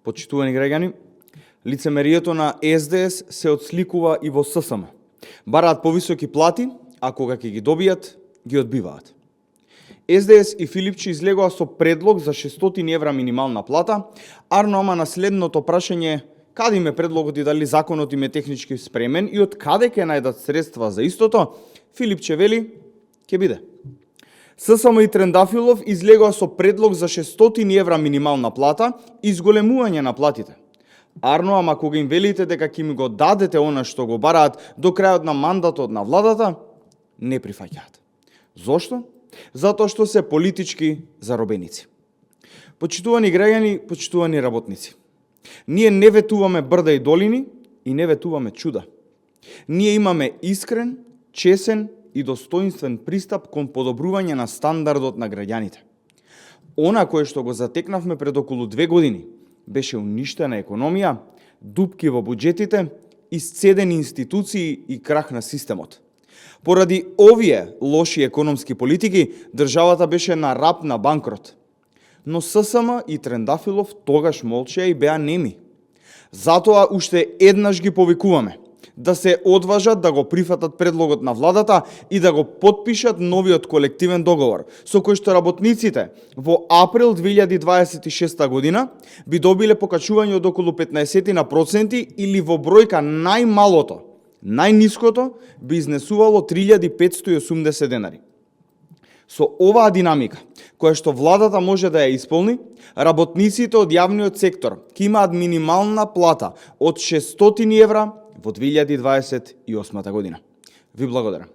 Почитувани граѓани, лицемерието на СДС се отсликува и во ССМ. Бараат повисоки плати, а кога ќе ги добијат, ги одбиваат. СДС и Филипчи излегоа со предлог за 600 евра минимална плата, арно ама на следното прашање каде им е предлогот и дали законот им е технички спремен и од каде ќе најдат средства за истото, Филипче вели, ќе биде. ССМ и Трендафилов излегоа со предлог за 600 евра минимална плата и изголемување на платите. Арно, ама кога им велите дека ќе ми го дадете она што го бараат до крајот на мандатот на владата, не прифаќаат. Зошто? Затоа што се политички заробеници. Почитувани граѓани, почитувани работници. Ние не ветуваме брда и долини и не ветуваме чуда. Ние имаме искрен, чесен и достоинствен пристап кон подобрување на стандардот на граѓаните. Она кое што го затекнавме пред околу 2 години беше уништена економија, дупки во буџетите, исцедени институции и крах на системот. Поради овие лоши економски политики, државата беше на рап на банкрот. Но ССМ и Трендафилов тогаш молчеа и беа неми. Затоа уште еднаш ги повикуваме да се одважат да го прифатат предлогот на владата и да го потпишат новиот колективен договор, со кој што работниците во април 2026 година би добиле покачување од околу 15% или во бројка најмалото, најниското би изнесувало 3580 денари. Со оваа динамика, која што владата може да ја исполни, работниците од јавниот сектор ќе имаат минимална плата од 600 евра во 2028 година. Ви благодарам.